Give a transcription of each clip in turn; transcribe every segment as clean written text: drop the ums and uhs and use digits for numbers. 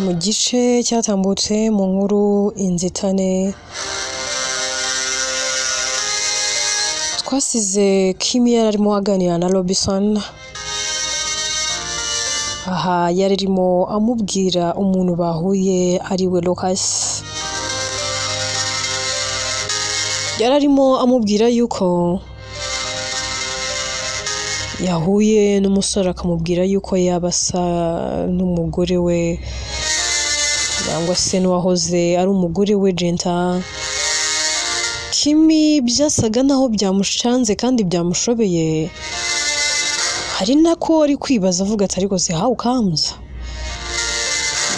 Mu gice cyatambutse mu nkuru Inzitane, twasize Kimi yari arimo aganira na Robinson. Aha yari arimo amubwira umuntu bahuye ariwe Lucas. Yari arimo amubwira yuko yahuye n'umusore akamubwira yuko yaba asa n'umugore we cyangwa se n'uwahoze ari umugore we Jenta. Kimi byasaga naho byamushanze kandi byamushobeye, hari nako ari kwibaza avuga ati ariko se how comes?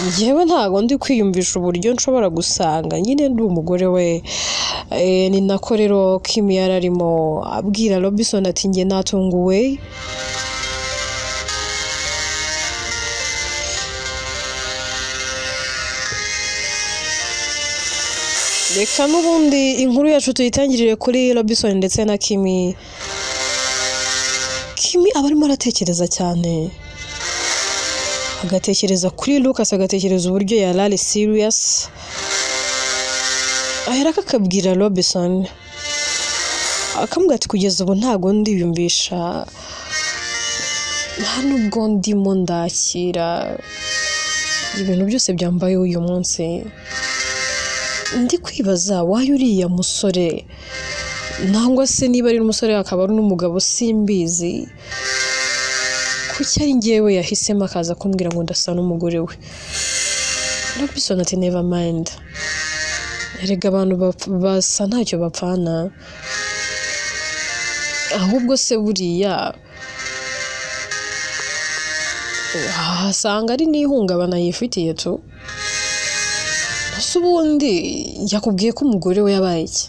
Njyewe ntago ndi kwiyumvisha uburyo nshobora gusanga nyine ndi umugore we. Ni nako rero Kimi yari arimo abwira Robinson ati njye natunguwe, reka n'ubundi inkuru yacu tuyitangirire kuri Robinson ndetse na Kimi. Kimi aba arimo aratekereza cyane, agatekereza kuri Lucas, agatekereza uburyo yari ari serious, aherako akabwira Robinson akamubwira ati kugeza ubu ntago ndiyumvisha, nta nubwo ndimo ndakira ibintu byose byambayeho uyu munsi, ndi kwibaza wayo uriya musore nangwa se niba ari umusore akaba ari n'umugabo simbizi, kuki ari njyewe yahisemo akaza kumbwira ngo ndasa n'umugore we. Robinson ati never mind, erega abantu basa ntacyo bapfana, ahubwo se buriya ahasanga ari n'ihungabana yifitiye tu. Ese ubundi yakubwiye ko umugore we yabaye iki?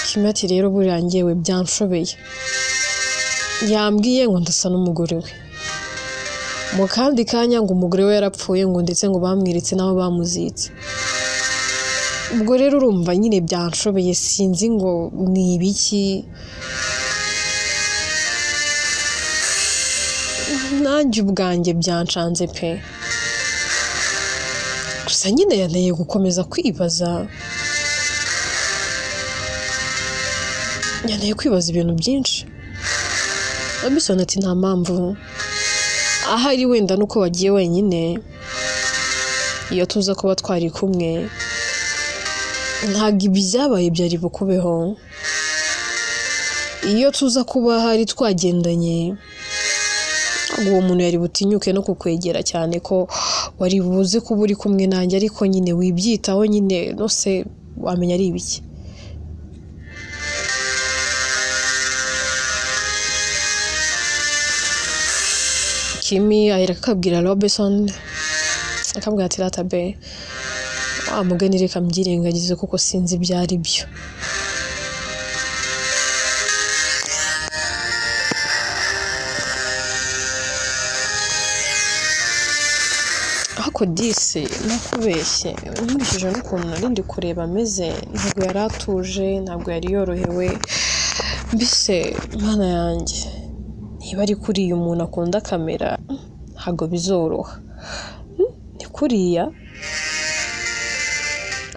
Kimi ati rero buriya njyewe byanshobeye, yambwiye ngo ndasa n'umugore we, mu kandi kanya ngo umugore we yarapfuye, ngo ndetse ngo bamwiritse n'aho bamuzitse. Ubwo rero urumva nyine byanshobeye, sinzi ngo ni ibiki, nanjye ubwanjye byanshanze pe. Gusa nyine yanteye gukomeza kwibaza, yanteye kwibaza ibintu byinshi. Robinson ati nta mpamvu, ahari wenda nuko wagiye wenyine, iyo tuza kuba twari kumwe ntabwo ibyabaye byari bukubeho, iyo tuza kuba hari twagendanye uwo muntu yari butinyuke no kukwegera cyane ko wari buze kuba uri kumwe nanjye, ariko nyine wibyitaho nyine nose wamenya ari ibiki. Kimi ahera akabwira Robinson akabwira ati rata be wa mugani reka mbyirengagize kuko sinzi ibyo ari byo. Ariko disi nakubeshye nkurikije n'ukuntu nari ndi kureba ameze, ntabwo yari atuje, ntabwo yari yorohewe, mbese mana yanjye niba ari kuriya umuntu akunda kamera ntabwo bizoroha, ni kuriya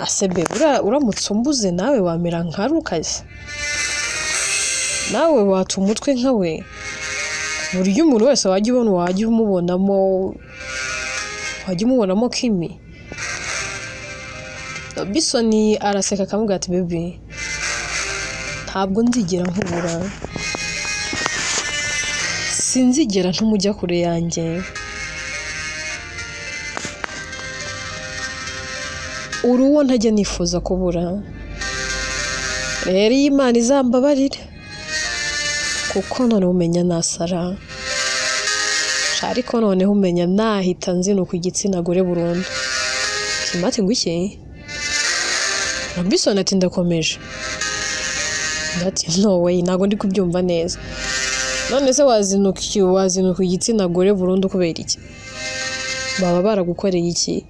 asebe uramutse umbuze nawe wamera nka Lucas, nawe wata umutwe nka we, buryo umuntu wese wajya ubona wajya umubonamo Kimi. Robinson araseka akamubwira ati baby ntabwo nzigera nkubura, sinzigera ntumujya kure yanjye, uri uwo ntajya nifuza kubura, rero iyi Imana izambabarire kuko noneho umenya nasara, ariko noneho umenya nahita nzinuka igitsina gore burundu. Kimi ati ngo iki? Robinson ati ndakomeje. Ati no way, ntabwo ndi kubyumva neza, none se wazinuka igitsina gore burundu kubera iki? Baba baragukoreye iki?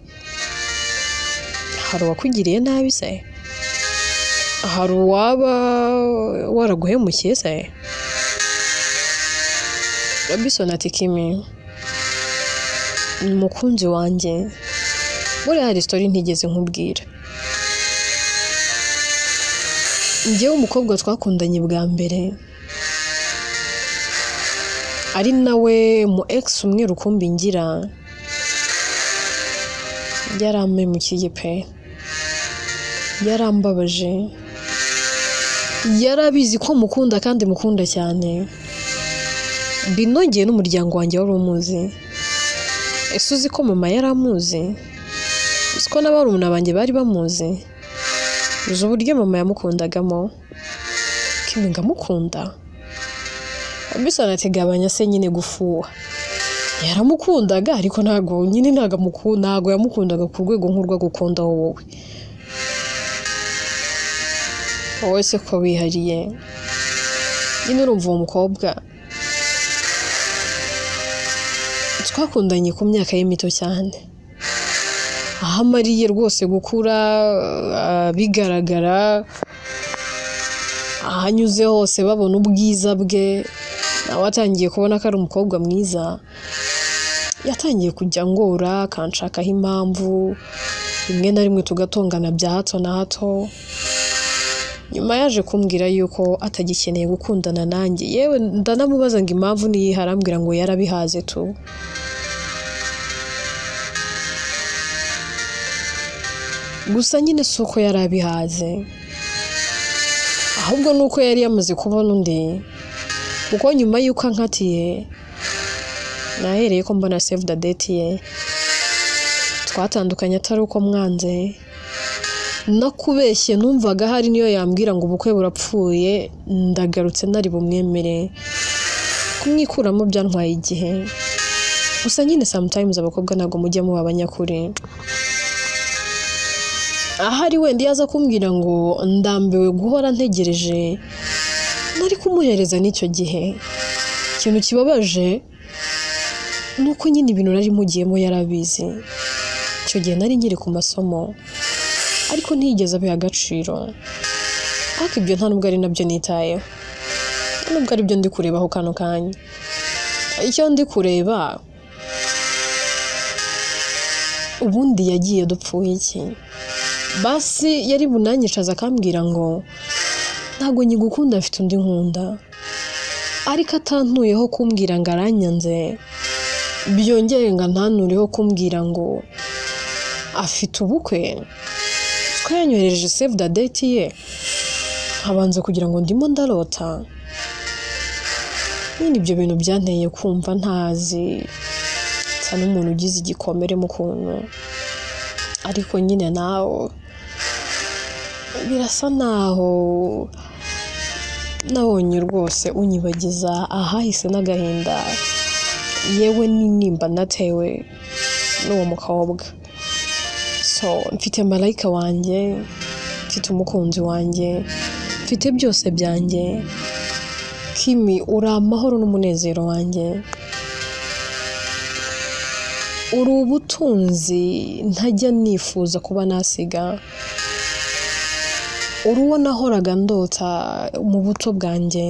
Hari uwakugiriye nabi se? Hari uwaba waraguhemukiye se? Robinson ati Kimi Umukunzi wanjye, buriya hari story ntigeze nkubwira. Njyewe umukobwa twakundanye bwa mbere, ari nawe mu ex umwe rukumbi ngira, yarampemukiye pe, yarambabaje, yarabizi ko mukunda kandi mukunda cyane, binogeye n'umuryango wanjye wari umuzi. Ese uzi ko mama yari amuzi? Uzi ko na barumuna banjye bari bamuzi? Uzi uburyo mama yamukundagamo? Kimi ngamukunda? Bisa anategabanya se nyine gufuha. Yaramukundaga ariko ntago nyine ntago yamukundaga ku rwego nk'urwo gukunda wowe. Wowe se ko wihariye? Nyine urumva uwo mukobwa twakundanye ku myaka ye mito cyane, aho amariye rwose gukura bigaragara, ahanyuze hose babona ubwiza bwe, nawe atangiye kubona ko ari umukobwa mwiza, yatangiye kujya ngora akanshakaho impamvu, rimwe na rimwe tugatongana bya hato na hato. Nyuma yaje kumbwira yuko atagikeneye gukundana nanjye, yewe ndanamubaza ngo impamvu niyihe, arambwira ngo yarabihaze tu. Gusa nyine si uko yarabihaze, ahubwo nuko yari yamaze kubona undi, kuko nyuma yuko ankatiye nahereye ko mbona save the date ye, twatandukanye atari uko mwanze, nakubeshye numvaga hari niyo yambwira ngo ubukwe burapfuye, ndagarutse nari bumwemere. Kumwikuramo byantwaye igihe. Gusa nyine sometimes abakobwa ntabwo mujya muba abanyakuri. Ahari wenda yaza kumbwira ngo ndambiwe guhora ntegereje, nari kumuhereza n'icyo gihe. Ikintu kibabaje nuko nyine ibintu nari mugiyemo yarabizi. Icyo gihe nari nkiri ku masomo, ariko ntiyigeze abiha agaciro. Ariko ibyo nta nubwo ari nabyo nitayeho, nta nubwo ari byo ndi kurebaho kano kanya. Icyo ndi kureba, ubundi yagiye dupfuye iki? Basi yari bunanyicaza akambwira ngo ntabwo nyigukunda mfite undi nkunda, ariko atantuyeho kumbwira ngo aranyanze, byongere ngo antanureho kumbwira ngo afite ubukwe. Ko yanyohereje save the date ye, nkabanza kugira ngo ndimo ndarota. Nyine ibyo bintu byanteye kumva ntazi, nsa n'umuntu ugize igikomere mu kuntu, ariko nyine nawe birasa naho nabonye rwose unyibagiza ahahise n'agahinda, yewe n'intimba natewe n'uwo mukobwa. So mfite malayika wanjye, mfite umukunzi wanjye, mfite byose byanjye. Kimi, uri amahoro n'umunezero wanjye, uri ubutunzi ntajya nifuza kuba nasiga, uri uwo nahoraga ndota mu buto bwanjye.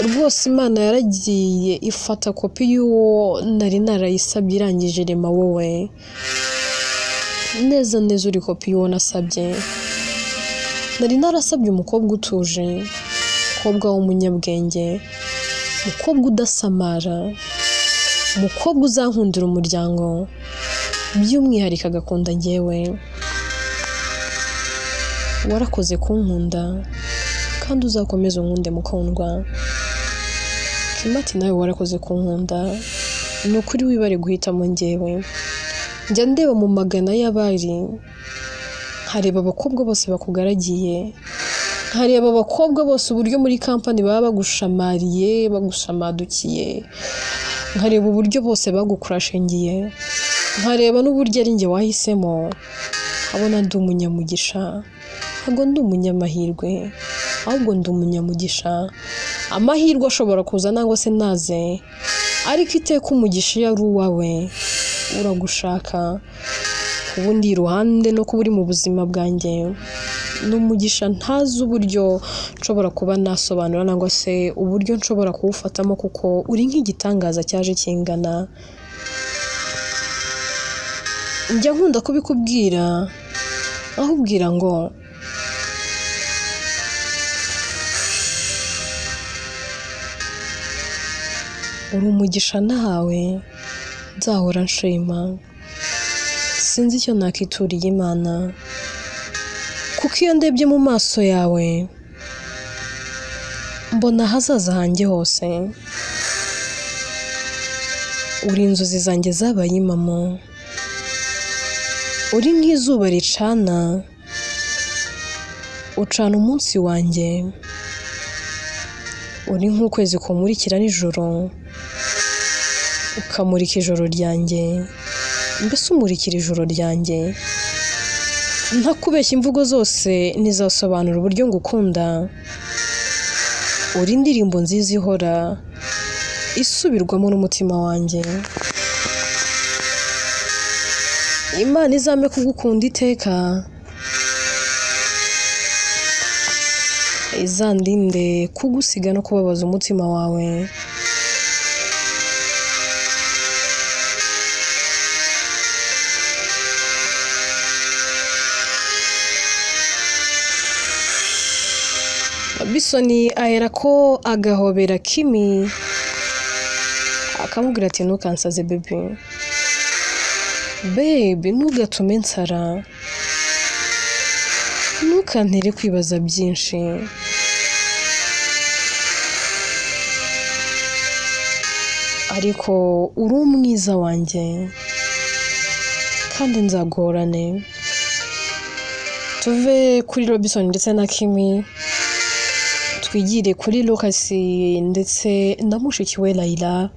Rwose Imana yaragiye ifata kopi y'uwo nari narayisabye, irangije rema wowe neza neza uri kopi y'uwo nasabye. Nari narasabye umukobwa utuje, umukobwa w'umunyabwenge, umukobwa udasamara, umukobwa uzankundira umuryango, by'umwihariko agakunda njyewe. Warakoze kunkunda kandi uzakomeza unkunde mukundwa. Kimati nawe warakoze kunkunda, ni ukuri wibare guhitamo njyewe. Njya ndeba mu magana y'abari, nkareba abakobwa bose bakugaragiye, nkareba abakobwa bose uburyo muri kampani baba bagushamariye, bagushamadukiye, nkareba uburyo bose bagukurashingiye, nkareba n'uburyo ari njye wahisemo, nkabona ndi umunyamugisha. Ntabwo ndi umunyamahirwe, ahubwo ndi umunyamugisha. Amahirwe ashobora kuza nangwa se naze, ariko iteka umugisha iyo ari uwawe uragushaka. Ubundi iruhande no kuba uri mu buzima bwanjye ni umugisha ntazi uburyo nshobora kuba nasobanura nangwa se uburyo nshobora kuwufatamo, kuko uri nk'igitangaza cyaje kingana. Njya nkunda kubikubwira, ahubwira ngo uri umugisha nahawe, nzahora nshima. Sinzi icyo nakituriye Imana, kuko iyo ndebye mu maso yawe mbona ahazaza hanjye hose. Uri inzozi zanjye zabaye impamo, uri nk'izuba ricana, ucana umunsi wanjye, uri nk'ukwezi kumurikira nijoro, ukamurika ijoro ryanjye, mbese umurikira ijoro ryanjye. Ntakubeshya imvugo zose ntizasobanura uburyo ngukunda. Uri indirimbo nziza ihora isubirwamo n'umutima wanjye. Imana izampe kugukunda iteka, izandinde kugusiga no kubabaza umutima wawe. Bisoni ahera ko agahobera Kimi, akamubwira ati ntukansaze baby, baby ntugatume nsara, ntukantere kwibaza byinshi. Ariko uri umwiza wanjye kandi nzagorane. Tuve kuri Robinson ndetse na Kimi, twigire kuri Lucas ndetse na mushiki we Layla.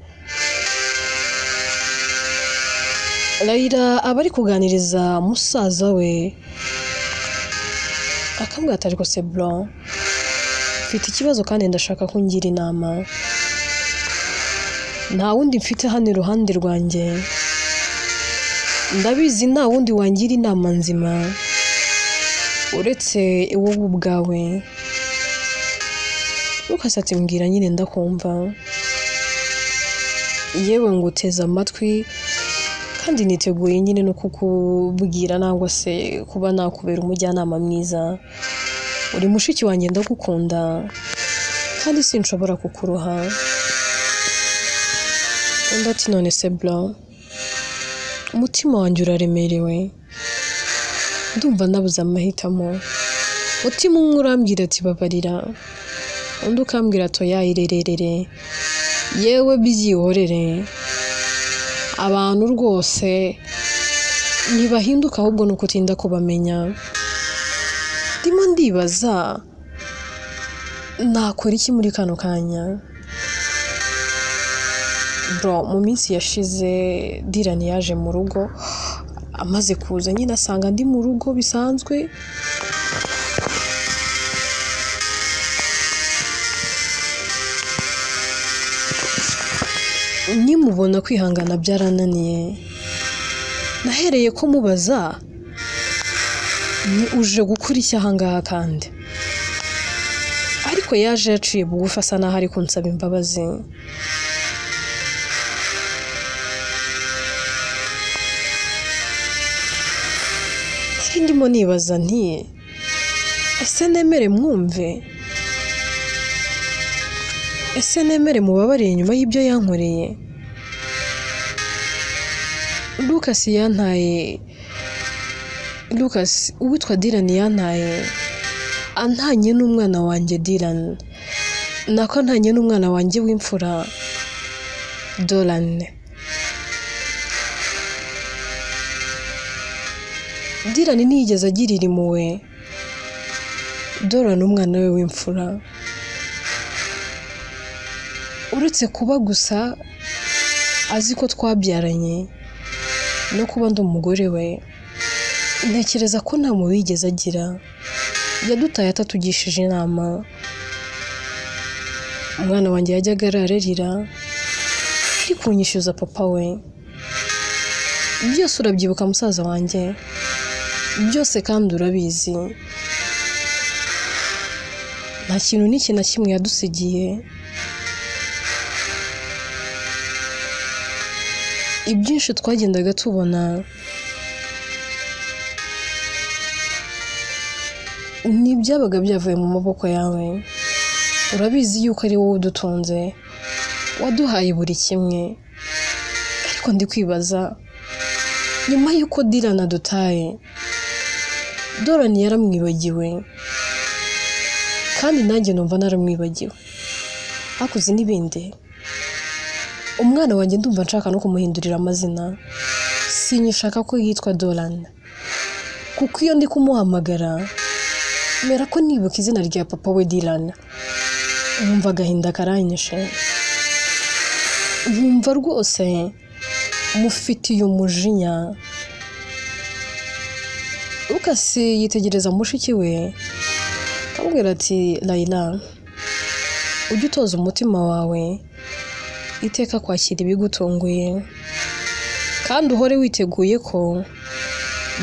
Layla aba ari kuganiriza musaza we, akamubwira ati ariko se bro, mfite ikibazo kandi ndashaka ko ungira inama. Nta wundi mfite hano iruhande rwanjye, ndabizi nta wundi wangira inama nzima uretse wowe ubwawe. Lucas ati mbwira nyine ndakumva, yewe nguteze amatwi kandi niteguye nyine no kukubwira nangwa se kuba nakubera umujyanama mwiza. Uri mushiki wanjye ndagukunda kandi sinshobora kukuroha. Undi ati none se bro, umutima wanjye uraremerewe, ndumva nabuze amahitamo. Umutima umwe urambwira ati babarira, undi ukambwira ati oya irererere, yewe byihorere. Abantu rwose ntibahinduka ahubwo ni ukutinda kubamenya. Ndimo ndibaza nakora iki muri kano kanya. Bro, mu minsi yashize Dylan yaje mu rugo, amaze kuza nyine asanga ndi mu rugo bisanzwe. Nimubona kwihangana byarananiye, nahereye ko mubaza ni uje gukora iki ahangaha kandi, ariko yaje yaciye bugufi asa naho ari kunsaba imbabazi. Ndimo nibaza nti ese nemere mwumve, ese nemere mubabariye nyuma y'ibyo yankoreye. Lucas yantaye, Lucas uwitwa Dylan yantaye, antanye n'umwana wanjye Dylan, nako antanye n'umwana wanjye w'imfura Dolan. Dylan ntiyigeze agirira impuhwe Dolan umwana we w'imfura, uretse kuba gusa azi ko twabyaranye no kuba ndi umugore we. Ntekereza ko nta mubi yigeze agira, yadutaye atatugishije inama. Umwana wanjye yajyaga ararira ari kunyishyuza papa we. Byose urabyibuka musaza wanjye, byose kandi urabizi. Nta kintu n'iki na kimwe yadusigiye. Ibyinshi twagendaga tubona Ntibyabaga byavuye mu maboko yawe, urabizi yuko ari wowe udutunze, waduhaye buri kimwe. Ariko ndi kwibaza, nyuma y'uko Dylan adutaye, Doran yaramwibagiwe, kandi nanjye numva naramwibagiwe. Hakuze n'ibindi, umwana wanjye ndumva nshaka no kumuhindurira amazina, sinyishaka ko yitwa Doran, kuko iyo ndi kumuhamagara mera ko nibuka izina rya papa we Dylan, nkumva agahinda karanyishe, nkumva rwose mufitiye umujinya. Lucas yitegereza mushiki we akamubwira ati Layla, ujye utoza umutima wawe iteka kwakira ibigutunguye, kandi uhore witeguye ko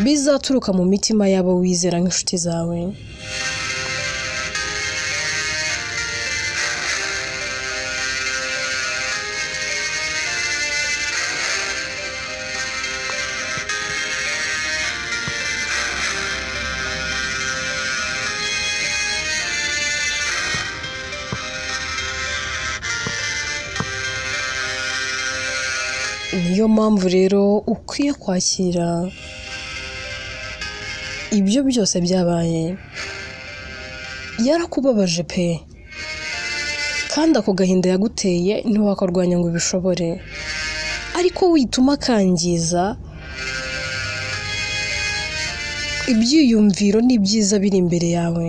bizaturuka mu mitima y'abo wizera nk'inshuti zawe. Niyo mpamvu rero ukwiye kwakira ibyo byose byabaye. Yarakubabaje pe, kandi ako gahinda yaguteye ntiwakarwanya ngo ubishobore, ariko wituma akangiza ibyiyumviro n'ibyiza biri imbere yawe.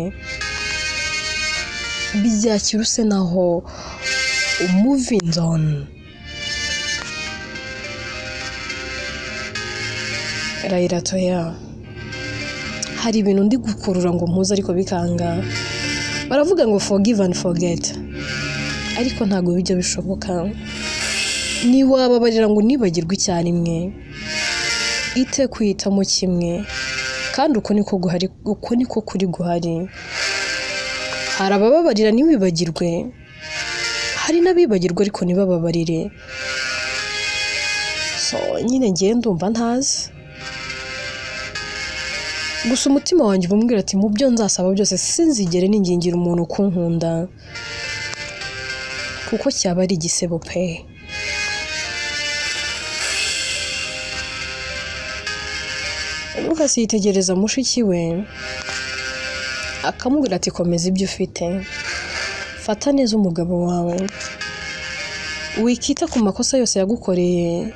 Byakira use naho moving on. Layla toya, hari ibintu ndi gukurura ngo mpuze ariko bikanga. Baravuga ngo forgive and forget, ariko ntabwo bijya bishoboka. Ntiwababarira ngo unibagirwe icyarimwe, ite kwitamo kimwe, kandi uko niko guhari, uko niko kuri guhari. Hari abababarira ntiwibagirwe, hari n'abibagirwa ariko ntibababarire. So nyine ngiye ndumva ntazi, gusa umutima wanjye ubumbwira ati mu byo nzasaba byose sinzigere ningingira umuntu kunkunda, kuko cyaba ari igisebo pe. Lucas yitegereza mushiki we akamubwira ati komeza ibyo ufite, fata neza umugabo wawe, wikita ku makosa yose yagukoreye,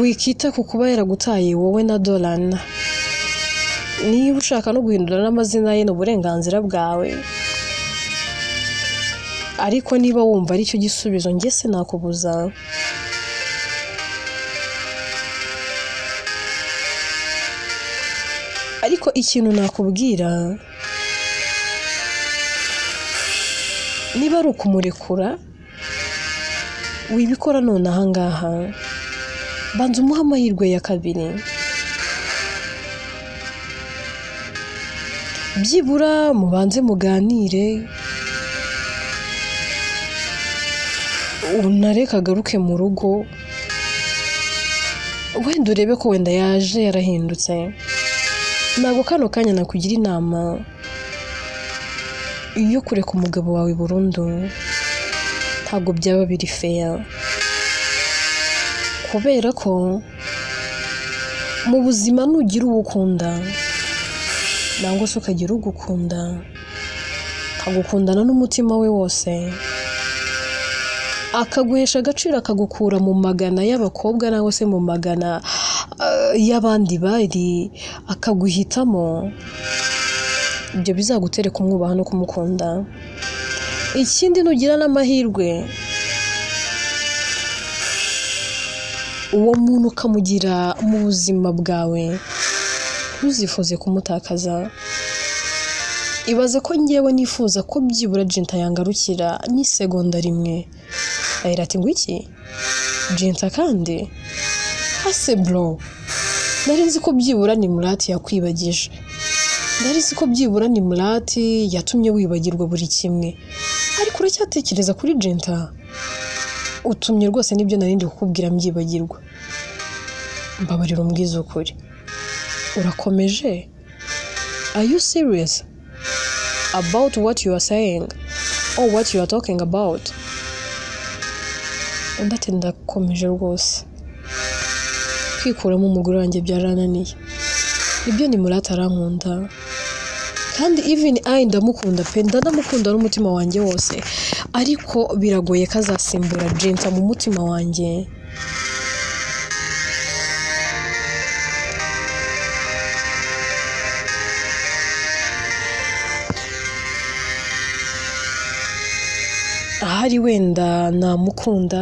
wikita ku kuba yaragutaye wowe na Doran. Niba ushaka no guhindura n'amazina ye ni uburenganzira bwawe, ariko niba wumva aricyo gisubizo njye sinakubuza. Ariko ikintu nakubwira, niba ari ukumurekura wibikora none aha ngaha, banza umuhe amahirwe ya kabiri, byibura mubanze muganire, unareke agaruke mu rugo, wenda urebe ko wenda yaje yarahindutse. Ntabwo kano kanya nakugira inama yo kureka umugabo wawe burundu, ntabwo byaba biri fair, kubera ko mu buzima nugira uwo ukunda nangwa se ukagira ugukunda, akagukundana n'umutima we wose, akaguhesha agaciro, akagukura mu magana y'abakobwa nangwa se mu magana y'abandi bari, akaguhitamo, ibyo bizagutere kumwubaha no kumukunda. Ikindi nugira n'amahirwe uwo muntu ukamugira mu buzima bwawe, ntuzifuze kumutakaza. Ibaze ko ngewe nifuza ko byibura Jinta yangarukira n'isegonda rimwe. Layla ati ngo iki? Jinta kandi? Ase bro, nari nzi ko byibura ni Murati yakwibagije, nari nzi ko byibura ni Murati yatumye wibagirwa buri kimwe, ariko uracyatekereza kuri Jinta? Utumye rwose nibyo nari ndi kukubwira mbyibagirwa. Mbabarira umbwize ukuri. Urakomeje? Are you serious about what you are saying or what you are talking about? Undi ati ndakomeje rwose, kwikuramo umugore wanjye byarananiye. Nibyo ni Murata arankunda, kandi even I ndamukunda pe, ndanamukunda n'umutima wanjye wose, ariko biragoye ko azasimbura Jinta mu mutima wanjye. Ahari wenda namukunda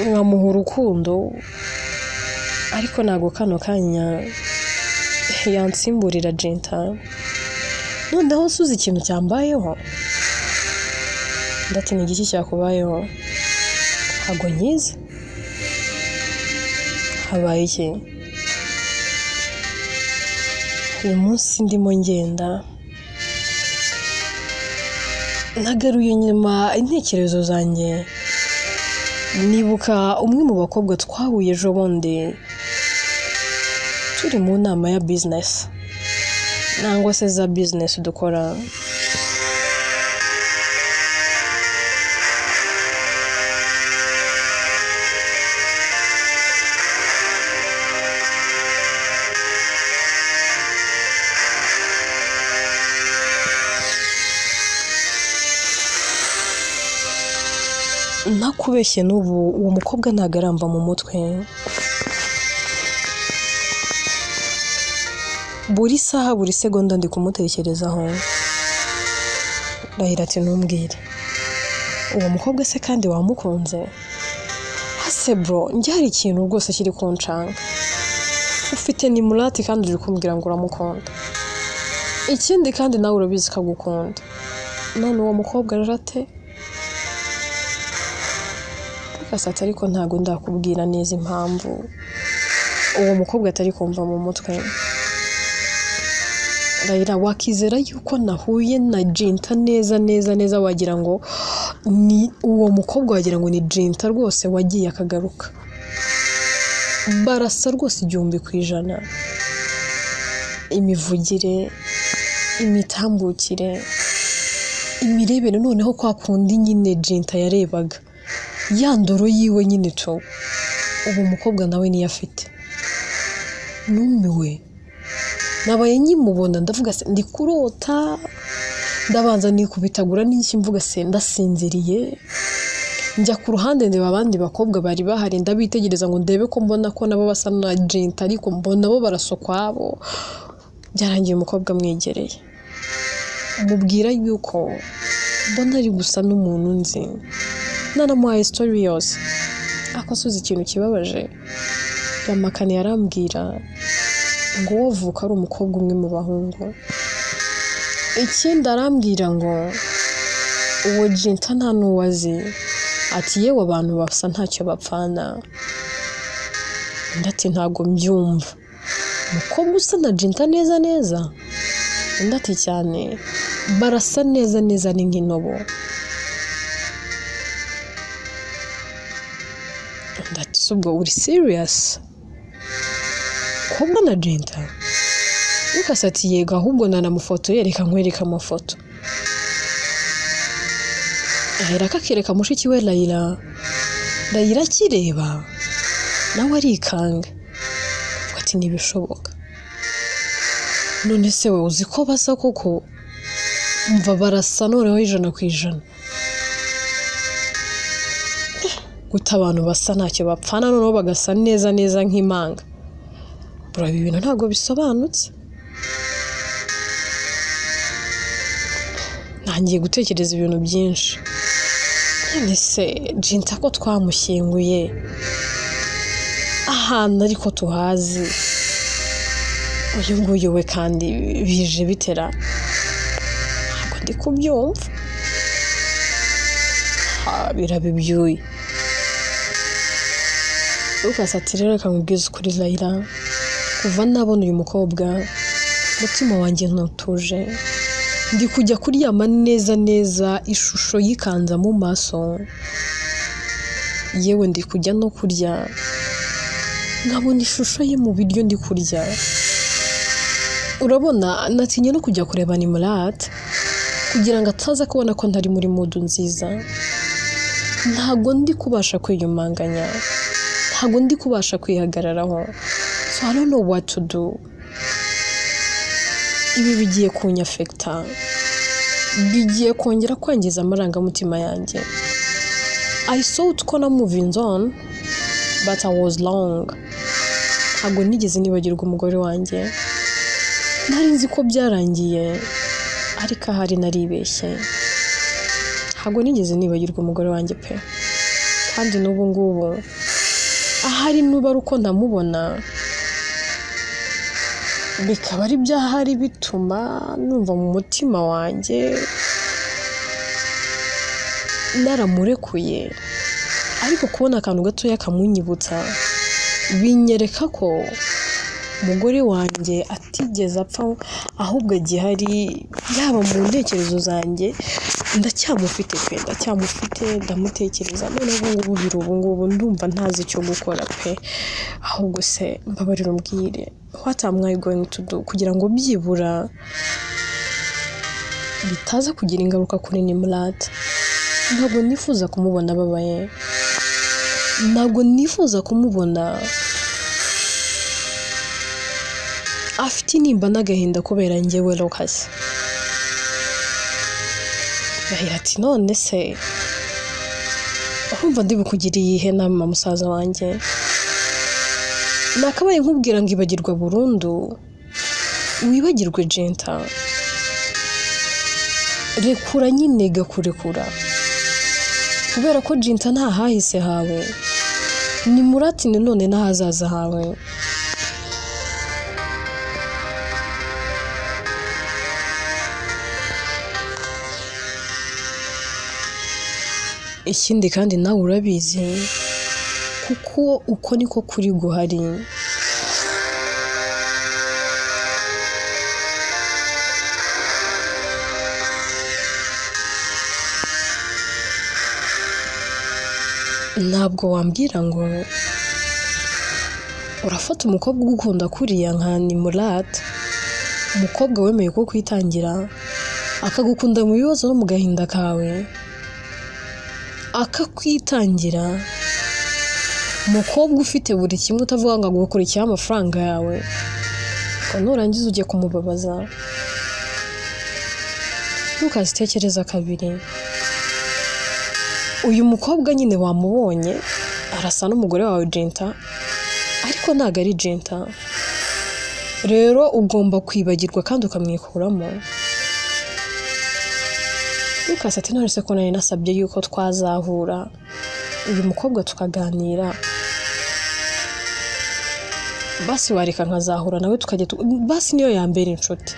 nkamuha urukundo, ariko ntabwo kano kanya yansimburira Jinta. Noneho suzi ikintu cyambayeho. Ndati ni igiki cyakubayeho? Ntabwo nkizi. Habaye iki? Uyu munsi ndimo ngenda nagaruye inyuma intekerezo zanjye, nibuka umwe mu bakobwa twahuye ejo bundi turi mu nama ya business, nangwa se za business dukora. Ntakubeshye n'ubu uwo mukobwa ntago aramba mu mutwe. Buri saha buri segonda ndi kumutekerezaho. Ndahira ati ntumbwire, uwo mukobwa se kandi wamukunze? Hase bro, njye hari ikintu rwose kiri kuncanga. Ufite ni Murati kandi uri kumbwira ngo uramukunda, ikindi kandi nawe urabizi ko agukunda, none uwo mukobwa rero ate? Ati ariko ntago ndakubwira neza impamvu uwo mukobwa atari kumva mu mutwe. Raila, wakizera yuko nahuye na Jinta neza neza neza, wagira ngo ni uwo mukobwa, wagira ngo ni Jinta rwose wagiye akagaruka. Barasa rwose 1000%. Imivugire, imitambukire, imirebere, noneho kwa kundi nyine Jinta yarebaga ya ndoro yiwe nyine to, ubu mukobwa nawe niyo afite. Numiwe, nabaye nkimubona ndavuga se ndi kurota, ndabanza nikubitagura n'iki mvuga se ndasinziriye. Njya ku ruhande ndeba abandi bakobwa bari bahari, ndabitegereza ngo ndebe ko mbona ko nabo basa na Jinta, ariko mbona bo barasokwabo. Byarangiye umukobwa amwegereye, mubwira yuko mbona ari gusa n'umuntu nzi, nanamuhaye story yose. Ako suzi ikintu kibabaje, yamakaniye arambwira ngo wovuka ari umukobwa umwe mu bahungu. Ikindi arambwira ngo uwo Jinta nta n'uwazi, ati yewe abantu basa ntacyo bapfana. Undi ati ntago mbyumva, umukobwa usa na Jinta neza neza? Undi ati cyane, barasa neza neza ni nk'intobo. Undi ati ubwo uri serious? Kobwa na Jinta? Lucas ati yego, ahubwo nanamufotoye, reka nkwereka amafoto. Ahera akakereka mushiki we Raila. Raila akireba nawe arikanga, avuga ati ntibishoboka. None se we uzi ko basa koko? Umva barasa noneho 100%. Guta abantu basa ntacyo bapfana, noneho bagasa neza neza nk'imanga. Bro, ibi bintu ntabwo bisobanutse. Ntangiye gutekereza ibintu byinshi. None se Jinta ko twamushyinguye ahantu ariko tuhazi, uyu nguyu we kandi bije bitera? Ntabwo ndi kubyumva. Birabibyuye. Lucas ati rero reka nkubwize ukuri Raila, kuva nabona uyu mukobwa umutima wanjye ntutuje, ndi kujya kuryama neza neza ishusho yikanza mu maso, yewe ndi kujya no kurya nkabona ishusho ye mu biryo ndi kurya. Urabona natinye no kujya kureba Nimurate kugira ngo ataza kubona ko ntari muri mood nziza. Ntabwo ndi kubasha kwiyumanganya, ntabwo ndi kubasha kwihagararaho. So I don't know what to do. Ibi bigiye kunyafekita, bigiye kongera kwangiza amarangamutima yanjye. I thought ko na moving on, but I was wrong. Ntabwo nigeze nibagirwa umugore wanjye. Nari nzi ko byarangiye, ariko ahari naribeshye. Ntabwo nigeze nibagirwa umugore wanjye pe. Kandi n'ubu ngubu ahari nuba ari uko ntamubona, bikaba ari byahari bituma numva mu mutima wanjye naramurekuye. Ariko kubona akantu gatoya kamunyibutsa binyereka ko umugore wanjye atigeze apfa, ahubwo agihari, yaba mu ntekerezo zanjye ndacyamufite pe, ndacyamufite, ndamutekereza. None ubu ngubu biri ubu ngubu ndumva ntazi icyo gukora pe. Ahubwo se mbabarira umbwire, what am I going to do kugira ngo byibura bitaza kugira ingaruka kuri Nimurate. Ntabwo nifuza kumubona ababaye, ntabwo nifuza kumubona afite intimba n'agahinda kubera njyewe Lucas. Rahira ati none se urumva ndi bukugiriye iyihe nama musaza wanjye? Nakabaye nkubwira ngo ibagirwa burundu, wibagirwe Jenta, rekura nyine gakurekura, kubera ko Jenta nta hahise hawe, Nimurate none n'ahazaza hawe. Ikindi kandi nawe urabizi, kuko uko niko kuri guhari. Ntabwo wambwira ngo urafata umukobwa ugukunda kuriya nka Nimurate, umukobwa wemeye ko kwitangira, akagukunda mu bibazo no mu gahinda kawe, akakwitangira, umukobwa ufite buri kimwe utavuga ngo agukurikiyeho amafaranga yawe, ngo nurangiza ujye kumubabaza. Ntukazitekereza kabiri. Uyu mukobwa nyine wamubonye arasa n'umugore wawe Jenta, ariko ntabwo ari Jenta. Rero ugomba kwibagirwa kandi ukamwikuramo. Lucas ati none se ko nari nasabye yuko twazahura uyu mukobwa tukaganira, basi wareka nkazahura nawe tukajya basi niyo yambera inshuti,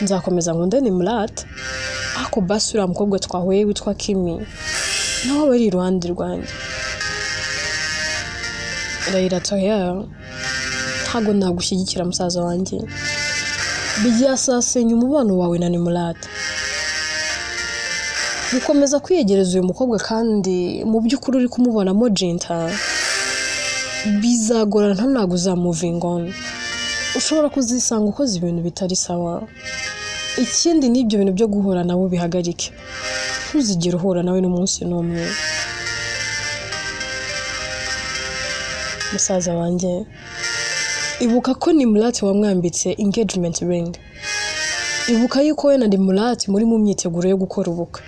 nzakomeza nkunde Nimurate, ariko basi uriya mukobwa twahuye witwa Kimi nawe aba ari iruhande rwanjye. Rahira ati oya, ntabwo nagushyigikira musaza wanjye, byasasenya umubano wawe na Nimurate. Gukomeza kwiyegereza uyu mukobwa kandi mu by'ukuri uri kumubonamo Jenta, bizagorana, ntabwo uzamuvinga on. Ushobora kuzisanga ukoze ibintu bitari sawa. Ikindi n'ibyo bintu byo guhura nawe bihagarike, ntuzigere uhura nawe n'umunsi n'umwe. Musaza wanjye, ibuka ko Nimurate wamwambitse engagement ring. Ibuka yuko we na Nimurate muri mu myiteguro yo gukora ubukwe.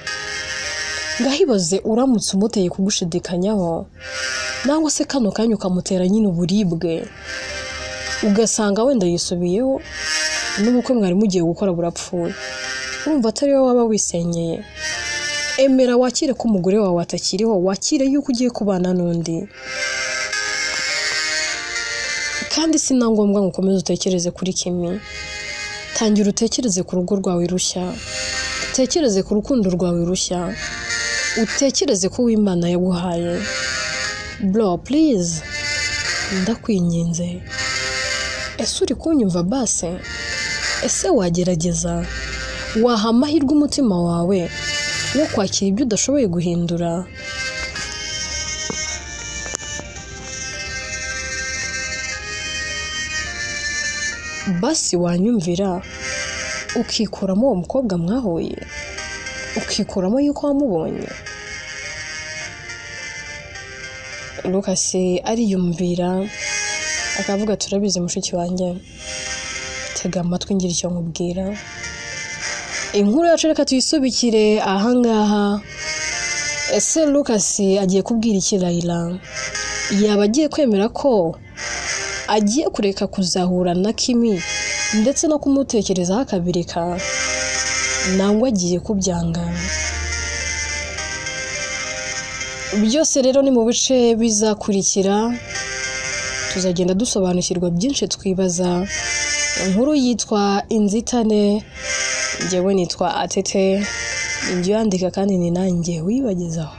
Ngahibaze uramutse umuteye kugushidikanyaho, nangwa se kano kanya ukamutera nyine uburibwe, ugasanga wenda yisubiyeho, n'ubukwe mwari mugiye gukora burapfuye. Urumva atari wowe waba wisenyeye. Emera wakire ko umugore wawe atakiriho, wakire yuko ugiye kubana n'undi. Kandi si na ngombwa ngo ukomeze utekereze kuri Kimi. Tangira utekereze ku rugo rwawe rushya, utekereze ku rukundo rwawe rushya, utekereze ko Uwimana yaguhaye. Bro please, ndakwinginze. Ese uri kunyumva base? Ese wagerageza, waha amahirwe umutima wawe wo kwakira ibyo udashoboye guhindura? Basi wanyumvira ukikuramo uwo mukobwa mwahuye, ukikuramo yuko wamubonye. Lucas ariyumvira akavuga, turabizi mushiki wanjye, tega amatwi ngira icyo nkubwira. Inkuru yacu reka tuyisubikire ahangaha. Ese Lucas agiye kubwira iki Layla? Yaba agiye kwemera ko agiye kureka kuzahura na Kimi ndetse no kumutekerezaho akabireka, nangwa agiye kubyanga? Byose rero ni mu bice bizakurikira, tuzagenda dusobanukirwa byinshi twibaza. Inkuru yitwa Inzitane, njyewe nitwa Atete, njye uyandika kandi ni nanjye wibagezaho.